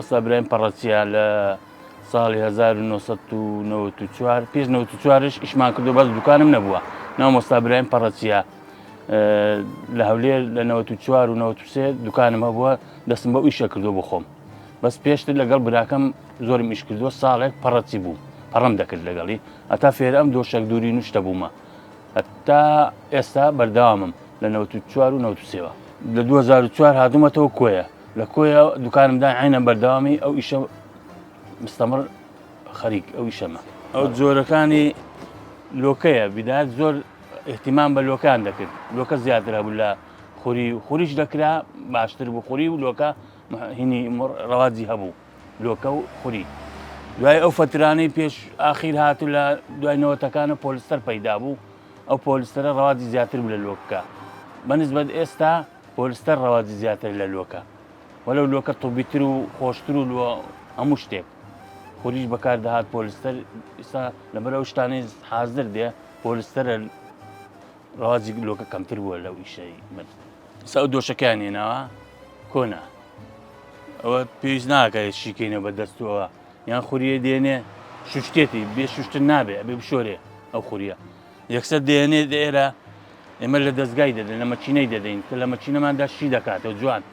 مامۆستا برایم پەڕەچیە لە ساڵی 1994 پێش 94 ئیشمان کردو بەس دوکانم نەبووە مامۆستا برایم پەڕەچیە لە هەولێر لە 94 و 93 دوکانم هەبووە دەستم بەو ئیشە کردو بۆ خۆم بەس پێشتر لەگەڵ براکەم زۆرم ئیش کردووە ساڵێک پەڕەچی بوو پەڕم دەکرد لەگەڵی هەتا فێرە ئەم دۆشەک دووری نوشتە بوومە هەتا ئێستا بەردەوامم لە 94 و 93 لە 2004 هاتوومەتەوە کۆیە لە کۆیە دوکانم دا عینە بەردەوامی ئەو ئیشە مستەمڕ خەریک ئەو ئیشەمە ئەو جۆرەکانی لۆکەیە بدات زۆر احتیمان بە لۆکان دەکرد لۆکە زیاتر هەبوو لە خوری خوریش دەکرا باشتر بوو خوری و لۆکە هینی ڕەواجی هەبوو لۆکە و خوری دوای ئەو فەترانەی پێش ئاخیر هاتو لە دوای نەوەتەکانە پۆلستەر پەیدا بوو ئەو پۆلستەرە ڕەواجی زیاتر بوو لە لۆکە بەنسبەت ئێستا پۆلستەر ڕەواجی زیاتر لە لۆکە وەلو لۆکە طبیتر و خۆشتر و لۆ هەموو شتێک خوریش بەکار دەهات پۆلستەر ئێستا لەبەر ئەو شتانەی حازر دێ پۆلستەرە ڕەواجی لۆکە کەمتر بووە لەو ئیشەی من ئێستا ئەو دۆشەکەیان هێناوە کۆنە ئەوە پێویست ناکە شیکەینەوە بە دەستەوە یان خوریە دێنێ شوشتێتی بێ شوشتن نابێ ئەبێ بشۆرێ ئەو خوریە یەکسەر دێنێ ئێرە ئێمە لە دەستگای دەدەین لە مەکینەی دەدەین کە لە مەکینەماندا شی دەکاتەوە جوان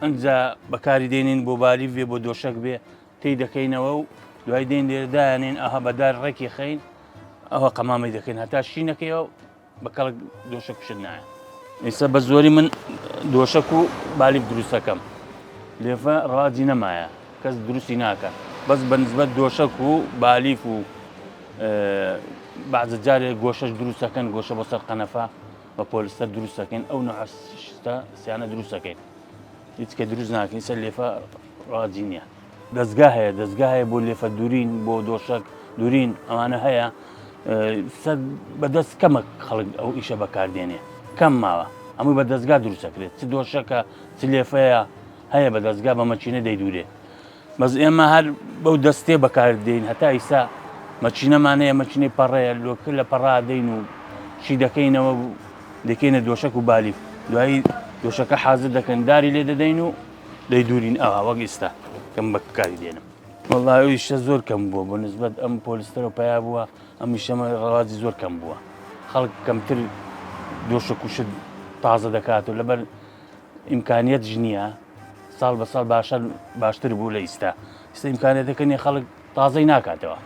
ئەجا بەکاری دێنین بۆ بالیف بێ بۆ دۆشەک بێ تێی دەکەینەوە و دوای دێن لێرە دایانێن ئەها بەدار ڕێکی خەین ئەوە قەمامەی دەکەین هەتا شی نەکەیەوە بە کەڵک دۆشەک شت نایە ئێستا بە زۆری من دۆشەک و بالیف دروستەکەم لێفە ڕاجی نەمایە کەس دروستی ناکە بەس بە نسبەت دۆشەک و بالیف و بەعزە جارێک گۆشەش دروستەکەن گۆشە بۆ سەر قەنەفە بە پۆلستەر دروستەکەین ئەو نوعە شتە سیانە دروستەکەین هیچ کە دروست ناکەین سەر لێفە ڕاجی نییە دەستگا هەیە دەستگا هەیە بۆ لێفە دوورین بۆ دۆشەک دوورین ئەوانە هەیە سەر بەدەست کەمە خەڵک ئەو ئیشە بەکاردێنێ کەم ماوە هەمووی بە دەستگا دروستەکرێت چ دۆشەکە چ لێفەیە هەیە بە دەستگا بە مەچینە دەیدورێ بەس ئێمە هەر بەو دەستێ بەکاردێین هەتا ئیسا مەچینەمان هەیە مەچینەی پەڕەیە لۆکە لە پەڕا دەین و شی دەکەینەوە و دەکەینە دۆشەک و بالیف دوایی دۆشەکە حازر دەکەن داری لێ دەدەین و دەیدورین ئەوە وەک ئیستا کەم بەکاری دێنم وەڵا ئەو ئیشە زۆر کەم بووە بۆ نسبەت ئەم پۆلیستەرە پیا بووە ئەم ئیشەمە ڕەواجی زۆر کەم بووە خەڵک کەمتر دۆشەک و شت تازە دەکات و لەبەر ئیمکانیەتش نییە ساڵ بە ساڵ باشە باشتر بوو لە ئیستا ئیستا ئیمکانیەتەکە نیە خەڵک تازەی ناکاتەوە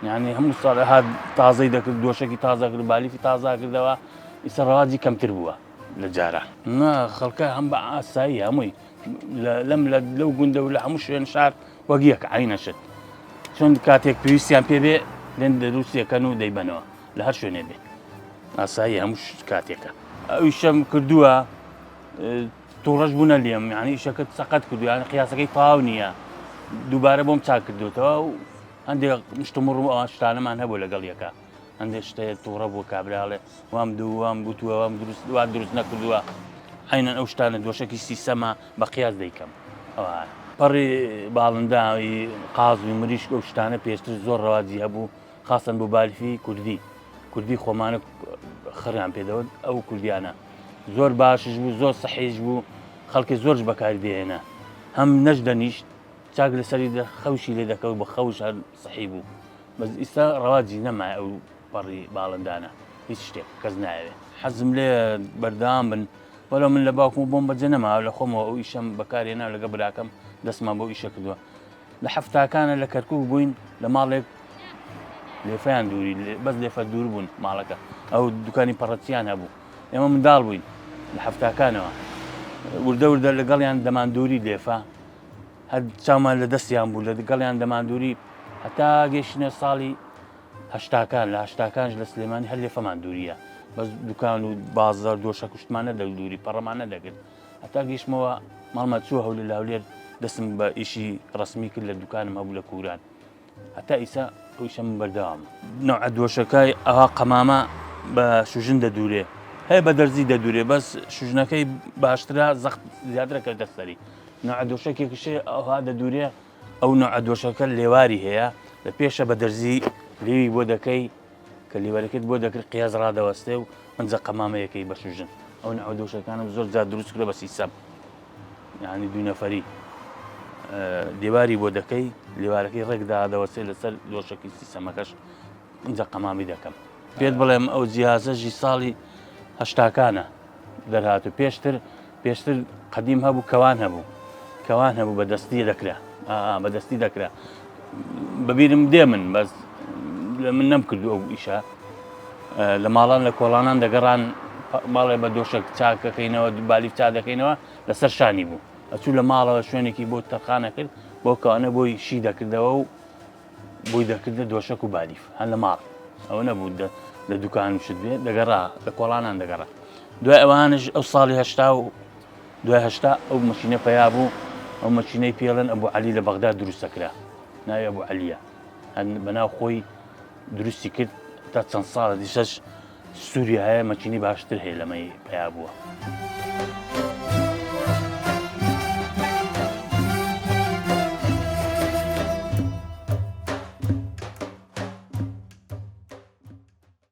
یعنی هەموو ساڵ هات تازەی دەکرد دۆشەکی تازە کرد بالیفی تازە کردەوە ئیستا ڕەواجی کەمتر بووە لە جاران نا خەڵکە هەم بە ئاسایی هەمووی لەم لە لەو گوندە و لە هەموو شوێن شار وەک یەک عینەشت چۆن کاتێک پێویستیان پێ بێ لێن دەروسیەکەن و دەیبەنەوە لە هەر شوێنێ بێ ئاسایی هەموو کاتێکە ئەویشەم کردووە تووڕەش بوونە لێم یعنی ئیشەکەت سەقەت کردو یان قیاسەکەی تەواو نییە دووبارە بۆم چاک کردوتەوە و هەندێک مشتومڕ و ئەوان شتانەمان هەبوو لەگەڵ یەکە هەندێک شتێ تووڕە بوو کابراڵێ وام دووام گوتووە وام دروست وا دروست نەکردووە عینەن ئەو شتانە دۆشەکی سیسەمە بە قیاس دەیکەم ئەوە پەڕی باڵنداوی قاز و مریشک ئەو شتانە پێشتر زۆر ڕەواجی هەبوو خاستەن بۆ بالیفی کوردی کوردی خۆمانە خڕیان پێدەوت ئەو کوردیانە زۆر باشش بوو زۆر سەحیش بوو خەڵکی زۆرش بەکاری دێنە هەم نەش دەنیشت چاک لەسەری خەوشی لێ دەکەوت بە خەوش هەر سەحی بوو بەس ئیستا ڕەواجی نەمایە ئەو پەڕی باڵندانە هیچ شتێک کەس ناوێ حەزم لێ بەردەوام بن وەلو من لە باوکم و بۆم بەجێ نەما لە خۆمەوە ئەو ئیشەم بەکارێنا لەگە براکەم دەستمان بۆ ئیشە کردووە لە حەفتاکانە لە کەرکوک بووین لە ماڵێک لێفیان دووری بەس لێفە دوور بوون ماڵەکە ئەو دوکانی پەڕەچیان هەبوو ئێمە منداڵ بووین لە حەفتاکانەوە وردە وردە لەگەڵیان دەمان دووری لێفە هەر چاومان لە دەستیان بوو لەگەڵیان دەمان دووری هەتا گەشتنە ساڵی هەشتاکان لە هەشتاکانش لە سلێمانی هەر لێفەمان دووریە بەس دوکان و بازار دۆشە کوشتمانە دەدووری پەڕەمانە دەگرت هەتا گەیشتمەوە ماڵمان چووە هەولێر لە هەولێر دەستم بە ئیشی ڕەسمی کرد لە دوکانم هەبوو لە کوران هەتا ئیسا ئەو ئیشە من بەردەوام نەوعە دۆشەکای ئەها قەمامە بە شوژن دەدورێ هەیە بە دەرزی دەدورێ بەس شوژنەکەی باشترە زەخت زیاترە کەوتە سەری نەوعە دۆشەکێکیشێ ئەوها دەدورێ ئەو نەوعە دۆشەکە لێواری هەیە لە پێشە بە دەرزی لێوی بۆ دەکەی کە لیوەرەکەت بۆ دەکرد قیاس ڕادەوەستێ و ئەنجا قەمامەیەکەی بە شوژن ئەو نەوە دۆشەکانم زۆر جار دروست کرد بە سیسەم یعنی دوو نەفەری. دیواری بۆ دەکەی لێوارەکەی ڕێک دادەوەسێ لەسەر دۆشەکی سیستەمەکەش ئینجا قەمامی دەکەم. پێت بڵێم ئەو جیهازە ژی ساڵی هەشتاکانە دەرهات و پێشتر پێشتر قەدیم هەبوو کەوان هەبوو کەوان هەبوو بە دەستی دەکرا بە دەستی دەکرا بەبیرم دێ من بەس لە من نەم کردو ئەو ئیشە لە ماڵان لە کۆڵانان دەگەڕان ماڵێ بە دۆشەک چاکەکەینەوە بالیف چا دەکەینەوە لەسەر شانی بوو ئەچوو لە ماڵەوە شوێنێکی بۆ تەرخانە کرد بۆ کەوانە بۆی شی دەکردەوە و بۆی دەکردە دۆشەک و بالیف هەر لە ماڵ ئەوە نەبوو لە دوکان و شت بێ دەگەڕا لە کۆڵانان دەگەڕا دوای ئەوانش ئەو ساڵی هەشتا و دوای هەشتا ئەو مەشینە پەیا بوو ئەو مەشینەی پێڵێن ئەبوو عەلی لە بەغدا دروستەکرا ناوی ئەبوو عەلیە بەناو خۆی دروستی کرد تا چەند ساڵە دیسەش سووریا هەیە مەچینی باشتر هەیە لەمەی پیا بووە.